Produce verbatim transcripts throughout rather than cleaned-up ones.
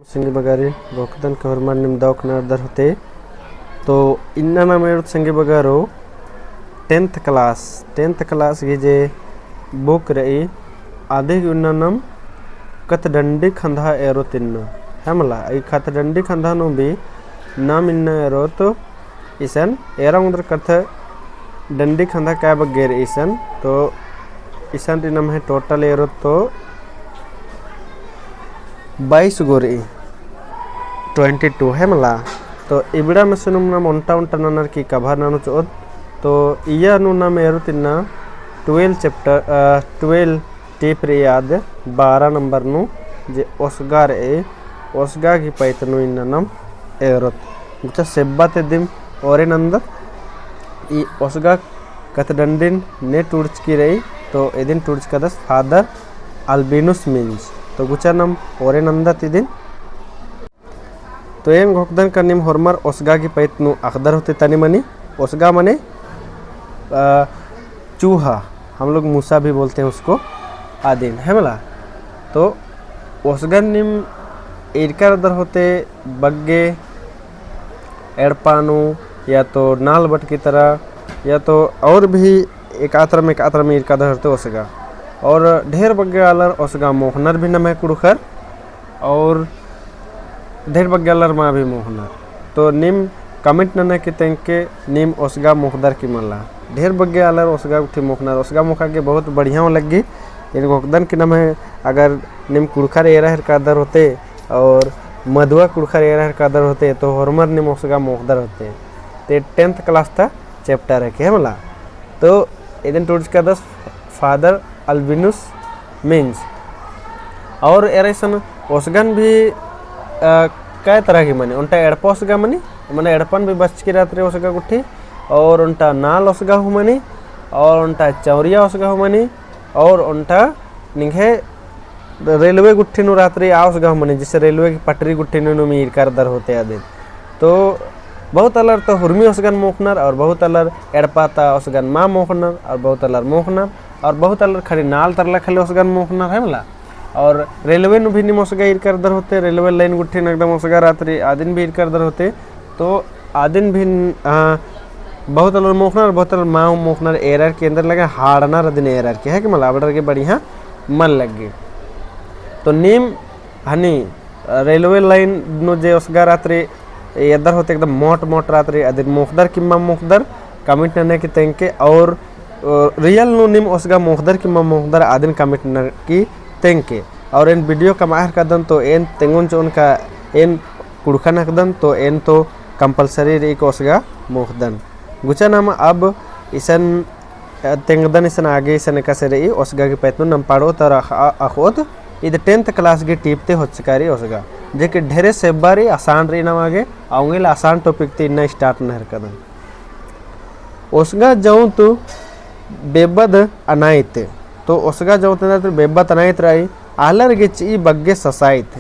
संगी बगारी, घोखदन के होरमर निम दव खना एरदर होते। तो इन्ना नाम एरोत संगी बगारो, tenth class, tenth class गही जे book रई, आदि गही इन्ना नाम कत्थडंडी खंधा एरोत इन्ना। है मला, ई कत्थडंडी खंधा नू भी नाम इन्ना एरोत इसन एरा ओंगदर कत्थडंडी खंधा का बग्गे रई इसन, तो इसन रई नम्है total एरोत तो बाईस गो रई, twenty two है मला। तो इबड़ा में से नुम नाम ओन्टा ओन्टा ननर की cover ननोत चिओत, तो इया नू नाम एरोत इन्ना twelve chapter, अ, twelve टीप रई आद बारह number नू जे ओसगा रई, ओसगा गही पैत नू इन्ना नाम एरोत। गुचा सेब्बा ती दिम ओरे नन्दत, ई ओसगा कत्थडंडिन ने टूड़चकी रई, तो इदिन टूड़चकादस Father Albinus Minge। तो गुचा नाम ओरे नन्दत इदिन। तो एन घोखदन का निम होरमर ओसगा गही पैत नू अख़दर होते तनी मनी। ओसगा मने, अ, चूहा, हम लोग मूसा भी बोलते हैं उसको, आदिन, है मला। तो ओसगन निम एरका रअदर होते बग्गे एड़पा नू या तो नाल बटकी तरा या तो और भी एकातरम एकातरम एरका रअदर होते ओसगा। और ढेर बग्गे आलर ओसगा मोख़नर भी नम्है कुँड़ुख़र और ढेर बग्गे आलर मा भी मोख़नर। तो नीम comment नना की तेंगके नीम ओसगा मोख़दर की मला। ढेर बग्गे आलर ओसगा गुट्ठी मोख़नर, ओसगा मोख़ा गे बहुत बढ़िया हूँ लग्गी। एन घोखदन की नम्है अगर नीम कुँड़ुख़र एरा हेरकादर होते और मदुआ कुँड़ुख़र एरा हेरकादर होते तो होरमर नीम ओसगा मोख़दर होते। ते tenth class ता chapter है के है मला। तो इदिन टूड़चकादस Father Albinus Minge। और एरा इसन ओसगन भी, अ, कई तरह की मनी, ओन्टा एड़पा ओसगा मनी, मने एड़पन भी बचकी रअदर ओसगा गुट्ठी, और ओन्टा नाल ओसगा हूँ मनी, और ओन्टा चौरिया ओसगा हूँ मनी, और ओन्टा निंग्है railway गुट्ठी नू रअदर आ ओसगा हूँ मनी, जैसे railway की पटरी गुट्ठी नू नीम एरका रअदर होते आदिन। तो बहुत आलर तो हुरमी ओसगन मोख़नर और बहुत आलर एड़पा ता ओसगन मा मोख़नर और बहुत आलर मोख़नर और बहुत आलर खाली नाल तरला खाली ओसगन मोख़नर है मला। और railway नू भी नीम ओसगा एरका रअदर होते, railway line गुट्ठी नू एकदम ओसगा रअदर आदिन भी एरका रअदर होते। तो आदिन भी, अ, बहुत आलर मोख़नर, बहुत आलर मा मोख़नर एरर की एन्देर लगे हाड़नर आदिन एरर की है कि मला अबड़र गे बढ़िया मल लग्गी। तो नीम हनी railway line नू जे ओसगा रअदर एरदर होते एकदम मोट मोट रअदर आदिन मोख़दर की मा मोख़दर comment नना की तेंगके और, अ, real नू नीम ओसगा मोख़दर की मा मोख़दर आदिन comment नना की तेंगके। और एन video कमआ हेरकादन तो एन तेंगोन चिओन का एन कुँड़ुख़न हिकदन तो एन तो compulsory रई का ओसगा मोख़दन। गुचा नाम अब इसन, अ, तेंगदन इसन आगे इसन एकासे रई ओसगा गही पैत नू नाम पाड़ोत और अख़-, अ-, अख़ोत। इद tenth class गही टीप ती होचका रई ओसगा। जे कि ढेरे सेब्बा रई, आसान रई नाम आगे, औंगे ले आसान topic ती इन्ना start नना हेरकादन। ओसगा जौत बेब्बद अनाइत। तो ओसगा जौत अनाइत बेब्बद अनाइत रई, आलर गे चिई बग्गे ससाइत।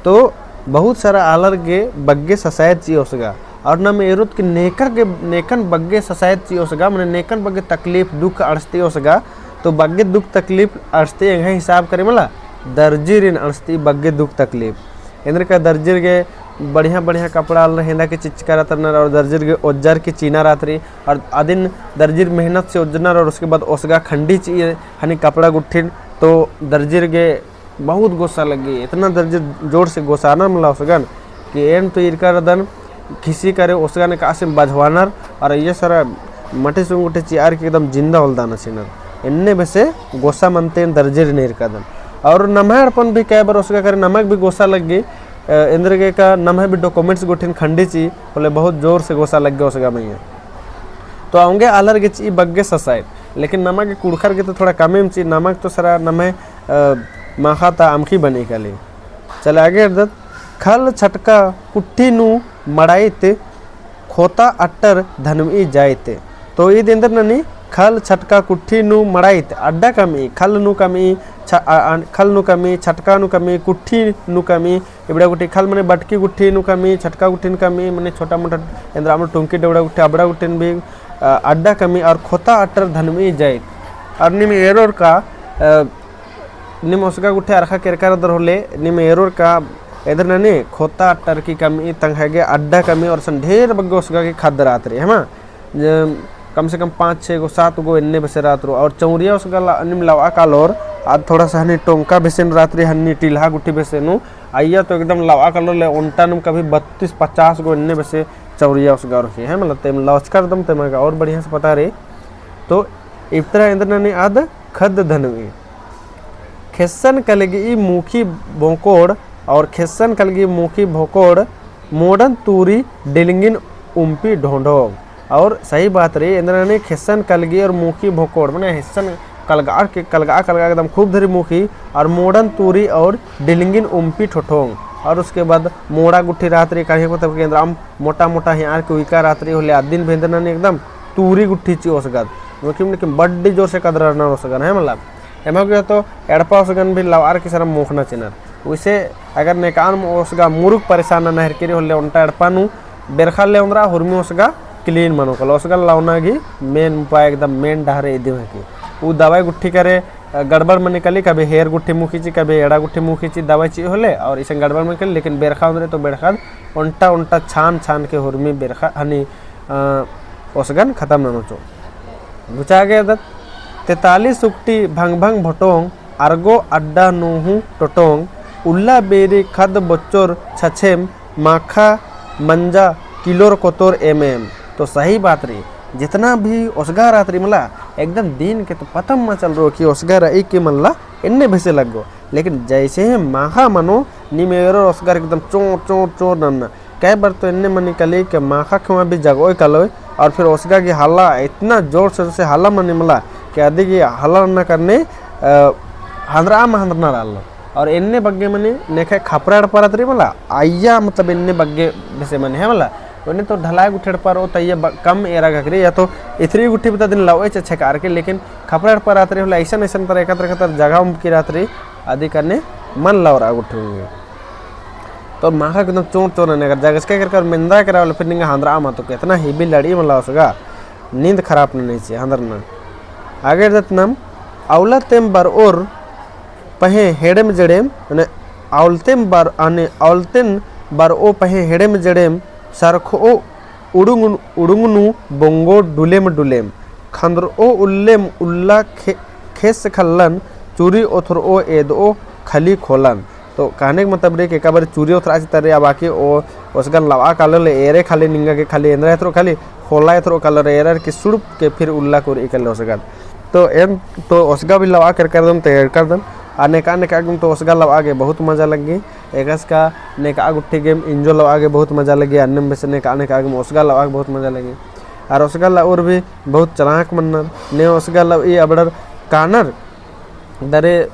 तो बहुत सारा आलर गे बग्गे ससाइत चिई ओसगा। और नाम एरोत कि नेकर गे, नेकन बग्गे ससाइत चिई ओसगा, मने नेकन बग्गे तकलीफ दुख अंड़सती ओसगा। तो बग्गे दुख तकलीफ अंड़सती एंग्है हिसाब करे मला, दर्जीरिन अंड़सती बग्गे दुख तकलीफ। एन्देर का दर्जीर गे बढ़िया बढ़िया कपड़ा आलर हेंदा की चिच्चका रअदर और दर्जीर गे ओज्जर की चीना रअदर। और आदिन दर्जीर मेहनत से ओज्जनर और उसके बाद ओसगा खंडी चिई हनी कपड़ा गुट्ठिन, तो दर्जीर गे बहुत गोसा लग्गी। इतना दर्जीर जोर से गोसानर मला ओसगन कि एन तो एरका रअदन खिसी करे ओसगन एकासे बझवानर और ये सारा मटिस गुट्ठी चिअर की एकदम जिंदा ओलदनर चिअनर। एन्ने बेसे गोसा मनते एन दर्जीरिन एरकादन। और नम्है एड़पन भी कई बार ओसगा करे नमक भी गोसा लग्गी। अ, एन्देर गे का नम्है भी documents गुट्ठिन खंडी चिई, होले बहुत जोर से गोसा लग्गी ओसगा मइय्याँ। तो औंगे आलर गे चिई बग्गे ससाइत, लेकिन नमा गे कुँड़ुख़र गे तो थोड़ा कमेम चिई, नमक तो सारा नम्है, अ, माख़ा ता अमख़ी बनी काली। चले आगे एरदत। खल छटका कुट्ठी नू मड़ाइत, खोता अट्टर धनमी जाइत। तो ईद एन्देर ननी, खल छटका कुट्ठी नू मड़ाइत, अड्डा कमी, खल नू कमी, छ-, अ, अ, खल नू कमी, छटका नू कमी, कुट्ठी नू कमी, इबड़ा गुट्ठी खल मने बटकी गुट्ठी नू कमी, छटका गुट्ठी नू कमी, मने छोटा मोटा एन्देर अमर टुंकी डबड़ा गुट्ठी, अबड़ा गुट्ठिन भी, अ, अड्डा कमी और खोता अट्टर धनमी जाइत। और नीम एरोर का, अ, नीम ओसगा गुट्ठी अरखा केरका रअदर होले, नीम एरोर का एन्देर ननी खोता अट्टर की कमी, तंग्है गे अड्डा कमी और असन ढेर बग्गे ओसगा की खद्द रअत रई, है मा? जे कम से कम पाँच छे गो, सात गो एन्ने बेसे रअत रओ। और चौरिया ओसगा ला-, नीम लवआ कालोर, आद थोड़ा सा हनी टोंका बेसे नू रअत रई, हनी टिल्हा गुट्ठी बेसे नू, अइय्या तो एकदम लवआ कालोर ले ओन्टा नीम कभी बत्तीस पचास गो एन्ने बेसे चौरिया ओसगा रई, है मतलब तेम लौचकर दम तेमा गा और बढ़िया से पता रई। तो इबतरा एन्देर ननी आद खद्द धनवी। खेस्सन कलगी मूखी भोकोड़ और खेस्सन कलगी मूखी भोकोड़ मोड़न तूरी डिलंगिन उम्पी ढोंढोंग। और सही बात रई, एन्देर ननी खेस्सन कलगी और मूखी भोकोड़, मने हेस्सन कलगा के, कलगा, कलगा एकदम खूब धरी मूखी और मोड़न तूरी और डिलंगिन उम्पी ठोठोंग। और उसके बाद मोड़ा गुट्ठी रअत रई, कहीं मतलब कि एन्देर अम्म मोटा मोटा हियार के उइका रअत रई होले अदिन भी एन्देर ननी एकदम तूरी गुट्ठी चिओ ओसगत। लेकिन, लेकिन बड्डी जोर से कदरना ओसगन है मतलब। एमा गे तो एड़पा ओसगन भी लवअर की सरम मोखना चिनर। उइसे अगर नेकान ओसगा मुरुक परेशान नना हेरकी रई होले ओन्टा एड़पा नू बेरखा ले ओन्द्रा हुरमी ओसगा clean मनो कालो। ओसगा लवना गी main उपाय एकदम main डहरे इदिम है कि ऊ दवाई गुट्ठी करे, अ, गड़बड़ मनी काली, कभी हेर गुट्ठी मूखी ची, कभी एड़ा गुट्ठी मूखी ची, दवाई ची होले, और इसन गड़बड़ मनी काली, लेकिन बेरखा ओन्द्रे तो बेरखा ओन्टा, ओन्टा छान, छान के हुरमी बेरखा हनी, अ, ओसगन खतम ननो चो। गुचा गे दत, तेतालीस उकटी भंग भंग भोटोंग, अरगो अड्डा नूहू टोटोंग, उल्ला बेरी खद बोच्चोर छछेम, माखा मंजा किलोर कोतोर एम एम। तो सही बात रई, जितना भी ओसगा रअत रई मला, एकदम दिन के तो पता मा चल रओ कि ओसगा रई कि मला एन्ने बेसे लग्गो। लेकिन जैसे ही माखा मनो, नीम एरोर ओसगर एकदम चोर, चोर, चोर नन्ना। कई बार तो एन्ने मनी काली के माखा खेवा भी जगओय कालोय, और फिर ओसगा गी हला इतना जोर से, से हला मनी मला कि अदी गी हला नन्ना करने, अ, हंदरा मा हंदरना रअलो। और एन्ने बग्गे मनी नेखय खपरा एड़पा रअत रई मला, अइय्या मतलब एन्ने बग्गे बेसे मनी है मला। ओन्ने तो ढलाई गुट्ठी एड़पा रओ तो अइय्या ब-, कम एरा घकरी, या तो इथरी गुट्ठी बता दिन लवए चच्छे कार के, लेकिन खपरा एड़पा रअत रई होले अइसन, अइसन तर एकतर, एकतर जगह उमकी रअत रई, अदी करने मन लवरआ गुट्ठी होंगे। तो माखा एकदम चोर चोर नन्ना, अगर जगचका केरका मेंदा केरा होले फिर निंगा हंदरआ मा तो केतना heavy लड़ी मला ओसगा, नींद खराब नन्ना चिआ हंदरना। आगे दत नम, औलतेम बरओर पहें हेड़ेम जेड़ेम, अने औलतेम बर-, अने औलतेन बरओ पहें हेड़ेम जेड़ेम, सरखओ उड़ुंग, उड़ुंग नू बोंगो डुलेम डुलेम। खंदरओ उल्लेम उल्ला खे-, खेस खल्लन, चुरी ओथरओ एदओ खली खोलन। तो कहने के मतलब रई कि एका बारी चुरी ओथरआ चितर रई, आ बाकी ओ ओसगन लवआ कालो ले एरे खाली निंगा गे खाली एन्दरा एथरओ खाली खोला एथरओ कालो रे एरर की सुड़ुप के फिर उल्ला कोरई कालो ओसगन। तो एन तो ओसगा भी लवआ केरका रअदम तो एरका रअदम। आ नेका नेका गुम तो ओसगा लवआ गे बहुत मजा लग्गी। एकासे का नेका गुट्ठी गेम enjoy लवआ गे बहुत मजा लग्गी। अन्नेम बेसे नेका नेका गेम ओसगा लवआ गे बहुत मजा लग्गी। आर ओसगा लवओर भी बहुत चलाक मन्नर। ने ओसगा लवई अबड़र कानर दरे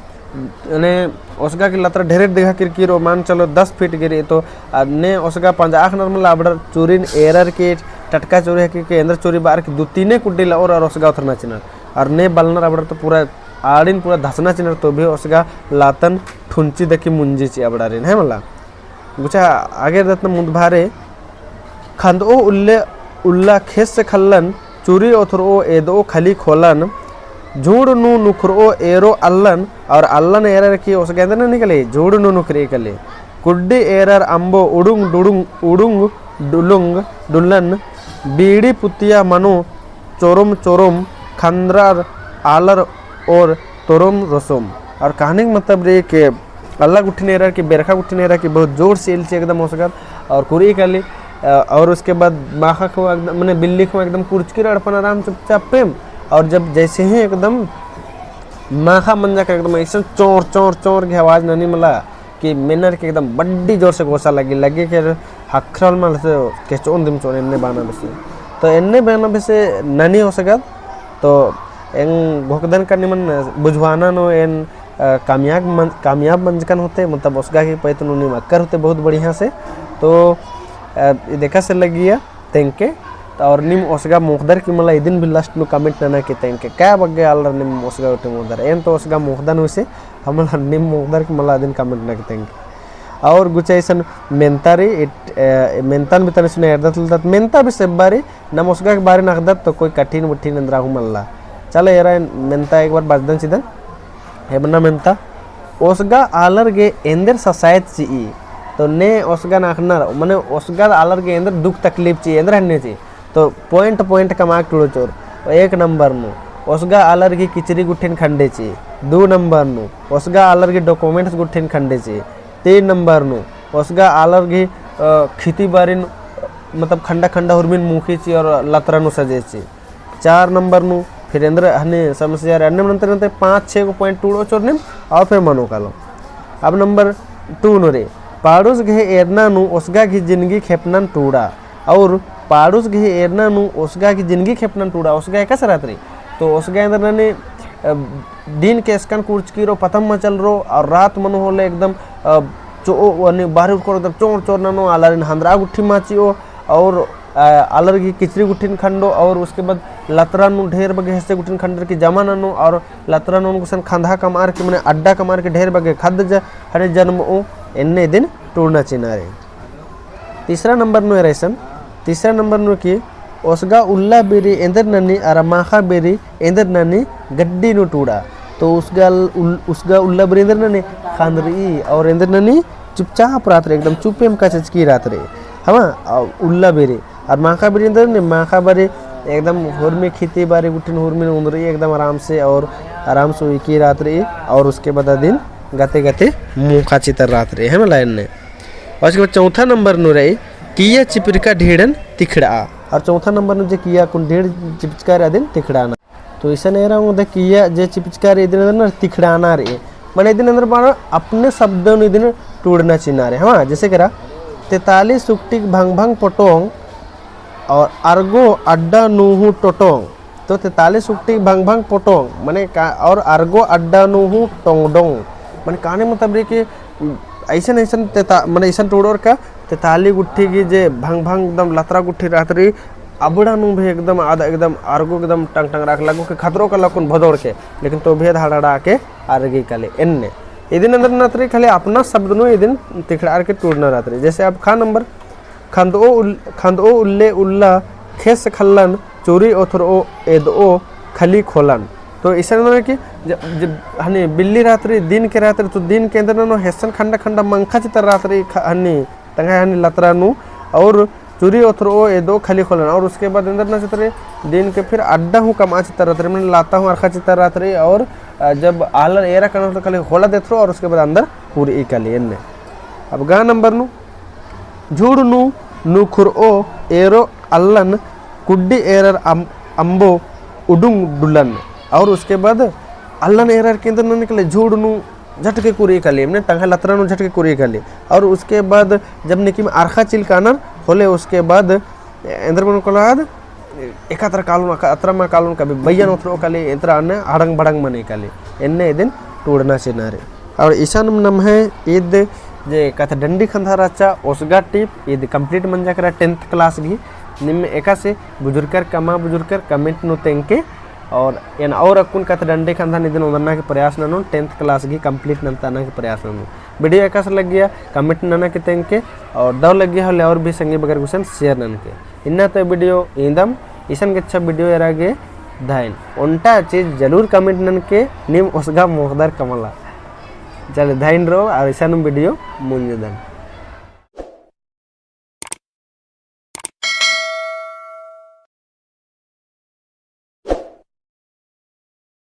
ने ओसगा की लतरा ढेरे डिगहा किरकिरो मान चलो दस फीट गिरी तो आ ने ओसगा पंजा आखनर मला अबड़र चुरिन एरर की टटका चुरी है कि एन्दर चुरी बार की दू तीने कुड्डी लवओर आर ओसगा ओथरना चिनर। आर ने बलनर अबड़र तो पूरा आड़िन पूरा धसना चिनर तो भी ओसगा लातन ठुंची दकी मुंजी चिआ अबड़ारिन है मला। गुचा आगे रत्न मुंद भारे, खंदओ उल्ले उल्ला खेस खल्लन, चुरी ओथरओ एदओ खली खोलन, झुंड नू नुखरओ एरो अल्लन, और अल्लन एरर की ओसगा एन्दर ननी काली, झुंड नू नुखरई काली। कुड्डी एरर अम्बो उड़ुंग डुड़ुंग, उड़ुंग डुलुंग डुलन, बीड़ी पुतिया मनो चोरोम चोरोम, खंदरर आलर और तोरोम रोसोम। और कहने का मतलब रई कि अल्ला गुट्ठिन एरर की, बेरखा गुट्ठिन एरर की बहुत जोर से इल्ची एकदम ओसगत और कुरई काली, अ, और उसके बाद माखा खेवा एकदम, मने बिल्ली खेवा एकदम कुरचकी रअर अपन आराम चुपचाप प्रेम। और जब जैसे ही एकदम माखा मंजा के एकदम अइसन चोर, चोर, चोर की आवाज ननी मला कि मेनर की एकदम बड्डी जोर से गोसा लग्गी, लग्गी के हखरल मल से केचोन दिम चोन एन्ने बअना बेसे। तो एन्ने बअना बेसे ननी ओसगत, तो एन घोखदन का निमन बुझवाना नू एन, अ, कामयाब मन-, कामयाब मंजकन होते, मतलब ओसगा की पैत नू नीम अक्कर होते बहुत बढ़िया से। तो, अ, ई देखा से लग्गिया तेंगके, तो और नीम ओसगा मोख़दर की मला इदिन भी last नू comment नना की तेंगके, का बग्गे आलर नीम ओसगा गुट्ठी मोख़दर, एन तो ओसगा मोख़दन होइसे, हमला नीम मोख़दर की मला इदिन comment नना की तेंगके। और गुचा इसन मेन्ता रई, इट-, अ, मेन्तान भी तनी सुने एरदत लदत, मेन्ता भी सेब्बा रई, नम ओसगा के बारे नू अख़दत तो कोई कठिन वठिन एन्दरा हूँ मल्ला। चलो एरा मेन्ता एक बार बचदन चिदन। एबना मेन्ता, ओसगा आलर गे एन्देर ससायत चिई, तो ने ओसगन अख़नर, मने ओसगा आलर गे एन्देर दुख तकलीफ चिई, एन्देर हन्ने चिई। तो point point कमआ के टूड़चोर। एक नंबर नू, ओसगा आलर गही किचरी गुट्ठिन खंडे चिई। दू नंबर नू, ओसगा आलर गही documents गुट्ठिन खंडे चिई। तीन नंबर नू, ओसगा आलर गही, अ, खेती बारिन, मतलब खंडा खंडा हुरमिन मुखी चिई और लतरा नू सजे चिई। चार नंबर नू, फिर एन्देर हन्ने समस्या रई, अन्ने नंतर नंतर पाँच छः गो point टूड़ोचोर नीम, और फिर मनो कालो। अब number two नू रई, पाड़ुस गही एरना नू ओसगा गही जिनगी खेपनन टूड़ा। और पाड़ुस गही एरना नू ओसगा गही जिनगी खेपनन टूड़ा, ओसगा एकासे रहत रई। तो ओसगा एन्देर ननी, अ, दिन के एसकन कुर्चकी रओ, पता मल चलरओ, और रात मनो होले एकदम, अ, चो-, ओ, अन्ने बारी उरखोर एकदम चोर चोर ननो, आलारिन हंदरा गुट्ठी मल चिओ, और, अ, आलर गही किचरी गुट्ठिन खंडो, और उसके बाद लतरा नू ढेर बग्गे हेस्से गुट्ठिन खंडर की जमा ननो, और लतरा नू गुसन खंधा कमअर की, मने अड्डा कमअर की ढेर बग्गे खद्द ज-, हने जन्मओ, एन्ने इदिन टूड़ना चिअना रई। तीसरा नंबर नू एरा इसन, तीसरा नंबर नू कि ओसगा उल्ला बीरी एन्देर ननी अरा माखा बीरी एन्देर ननी गड्डी नू टूड़ा। तो ओसगा उल-, ओसगा उल्ला बीरी एन्देर ननी ख़ंद रई और एन्देर ननी चुपचाप रहत रई, एकदम चुप्पे में कचचकी रहत रई। हमा, आ, उल्ला बीरी। अरा माखा बीरी एन्देर ननी, माखा बीरी एकदम हुरमी खेती बारी गुट्ठिन हुरमिन उन्दरई एकदम आराम से और आराम से उइकी रहत रई और उसके बाद अदिन गते गते मुँह खाची तर रहत रई। हमा, लाइन ने। और उसके बाद चौथा नंबर नू रई, किया चिपरका ढीड़न तिखड़आ। और चौथा नंबर नू जे किया कुन ढीड़ चिपचका रई अदिन तिखड़ाना। तो इसन एरा ओंगदय किया जे चिपचका रई इदिन एन्देर नू तिखड़ाना रई। मने इदिन एन्देर बअनर अपने शब्द नू इदिन टूड़ना चिअना रई। हाँ, जैसे केरा, तेताली सुकटिक भंग भंग पोटोंग और अरगो अड्डा नू हूँ टोटोंग। तो तेताली सुकटिक भंग भंग पोटोंग, मने का, और अरगो अड्डा नू हूँ टोंगडोंग। मने कहने मतलब रई कि अइसन, अइसन तेता-, मने अइसन टूड़ोर का तेताली गुट्ठी गही जे भंग भंग एकदम लतरा गुट्ठी रहत रई, अबड़ा नू भी एकदम आद-, एकदम अरगो एकदम टंग टंग राख लगो कि खतरो का लकुन भदोड़ के, लेकिन तो भेद हड़हड़ा के अरगी काली एन्ने। इदिन एन्देर ननत रई खाली अपना शब्द नू इदिन तिखड़ार के टूड़ना रहत रई। जैसे अब ख़ा नंबर, खंदओ उल-, खंदओ उल्ले उल्ला खेस खल्लन चुरी ओथरओ एदओ खली खोलन। तो इसन ननर कि ज-, ज-, हनी बिल्ली रहत रई, दिन के रहत रई, तो दिन के एन्देर ननो हेस्सन खंडा खंडा मंखा चितर रहत रई ख-, हनी तंग्है हनी लतरा नू, और चुरी ओथरओ एदओ खली खोलन, और उसके बाद एन्देर नना चितर रई, दिन के फिर अड्डा हूँ कमआ चितर रहत रई, मने लाता हूँ अरखा चितर रहत रई, और, अ, जब आलर एरा कनर तो खाली खोला देथरो, और उसके बाद अंदर पूरी काली एन्ने। अब गा नंबर नू, झुड़ नू नुखुरओ एरो अल्लन कुड्डी एरर अम-, अम्बो उडुंग डुलन। और उसके बाद अल्लन एरर के एन्देर ननी काली झुड़ नू झटके कुरी काली, मने तंग्है लतरा नू झटके कुरी काली। और उसके बाद जब नेकिम अरखा चिल कानर होले, उसके बाद एन्देर मनो कालद एकातरा कालोन, अतरा मा कालोन कभी बइयन ओथरओ काली, एतरा अन्ने हड़ंग बड़ंग मनी काली। एन्ने इदिन टूड़ना चिअना रई। और इसन नम्है ईद जे कत्थडंडी खंधा रहचा ओसगा टीप ईद complete मंजा केरा tenth class गही। निम एकासे बुझुरकर कमा बुझुरकर comment नू तेंगके, और एन और अक्कुन कत्थडंडी खंधा निदिन ओन्दरना के प्रयास ननोन, tenth class गही complete नन्ताना के प्रयास ननोन। Video एकासे लग्गिया comment नना के तेंगके, और दव लग्गिया होले और भी संगी बगर गुसन share ननके। इन्ना तो video ईदम, इसन गेच्छा video एरा गे धइन। ओन्टा चीज जरूर comment ननके, नीम ओसगा मोख़दर कमला। चले धइन रओ, और इसन video मुंजदन।